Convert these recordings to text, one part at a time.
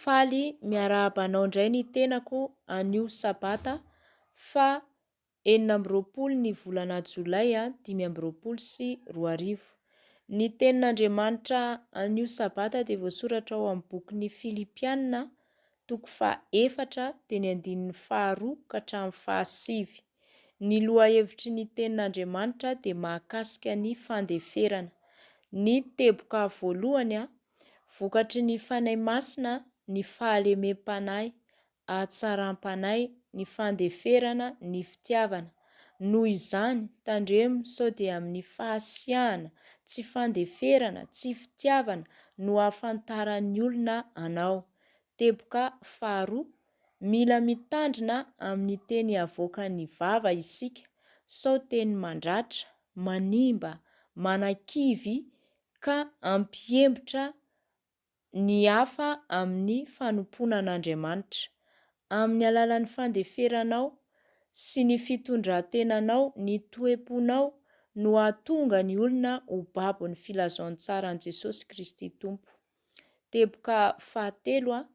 Faly miarahaba anao indray ny tenako anio sabata faha 26 ny volana jolay 2025. Ny tenin'Andriamanitra anio sabata dia voasoratra ao amin'ny bokin'ny Filipiana toko faha efatra teny andininy faharoa ka hatramin'ny fahasivy. Ny lohahevitry ny Tenin'Andriamanitra dia mahakasika ny fandeferana. Ny teboka voalohany, vokatry ny Fanahy Masina ny fahalemem-panahy, hatsaram-panahy, ny fandeferana, ny fitiavana. Noho izany, tandremo sao dia amin'ny fahasiahana, tsy fandeferana, tsy fitiavana no ahafantaran'ny olona anao. Teboka faharoa, Mila mitandrina amin'ny teny avoakan'ny vava isika sao teny mandratra, manimba, manakivy ka hampiembotra ny hafa amin'ny fanompoana an'Andriamanitra. Amin'ny alalan'ny fandeferanao sy ny fitondran-tenanao ny toe-ponao no hahatonga ny olona ho babon'ny filazantsaran'i Jesosy Kristy Tompo. Teboka fahatelo,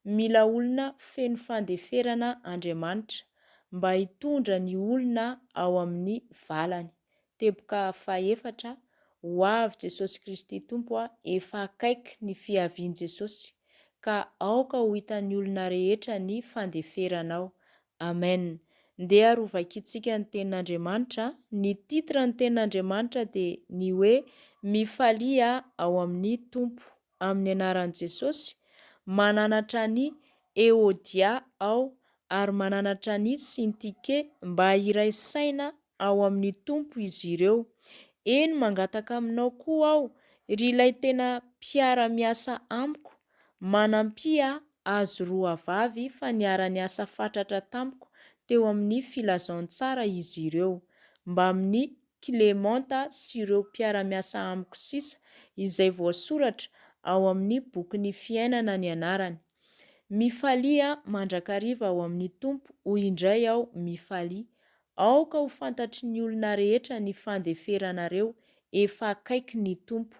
mila olona feno fandeferana Andriamanitra mba hitondra ny olona ao amin'ny valany. Teboka fahefatra, ho avy Jesosy Kristy Tompo, efa akaiky ny fiavian'i Jesosy, ka aoka ho hitan'ny olona rehetra ny fandeferanao. Amen. Ndeha ary ho vakintsika ny tenin'Andriamanitra, ny titre ny tenin'Andriamanitra dia ny hoe Mifalia ao amin'ny Tompo. Amin'ny anaran'i Jesosy, mananatra an'i Eodia aho ary mananatra an'i Syntike mba hiray saina ao amin'ny Tompo izy ireo. Eny mangataka aminao koa aho ry ilay tena mpiara-miasa amiko, manampia azy roa vavy fa niara-niasa fatratra tamiko teo amin'ny filazantsara izy ireo, mbamin'i Klementa sy ireo mpiara-miasa amiko sisa, izay voasoratra ao amin'ny bokin'ny fiainana ny anarany. Mifalia mandrakariva ao amin'ny Tompo, hoy indray aho, mifalia. Aoka ho fantatry ny olona rehetra ny fandeferanareo, efa akaiky ny Tompo.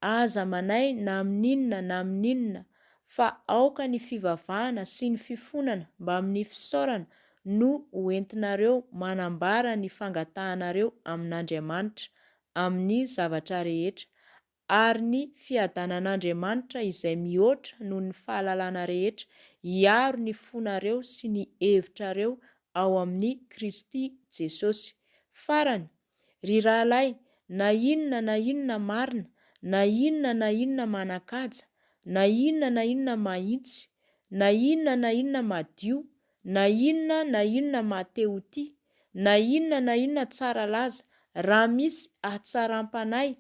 Aza manahy na amin'inona na amin'inona, fa aoka ny fivavahana sy ny fifonana mbamin'ny fisaorana no ho entinareo manambara ny fangatahanareo amin'Andriamanitra amin'ny zavatra rehetra, ary ny fiadanan'Andriamanitra izay mihoatra noho ny fahalalana rehetra hiaro ny fonareo sy ny hevitrareo ao amin'i Kristy Jesosy. Farany, Ry rahalahy, na inona na inona marina, na inona na inona manan-kaja, na inona na inona mahitsy, na inona na inona madio, na inona na inona maha-te-ho tia, na inona na inona tsara laza, raha misy hatsaram-panahy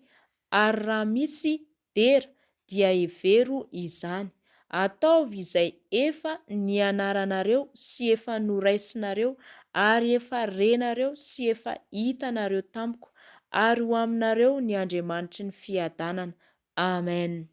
ary raha misy dera dia hevero izany. Ataovy izay efa nianaranareo sy efa noraisinareo ary efa renareo sy efa hitanareo tamiko, ary ho aminareo ny Andriamanitry ny fiadanana. Amen.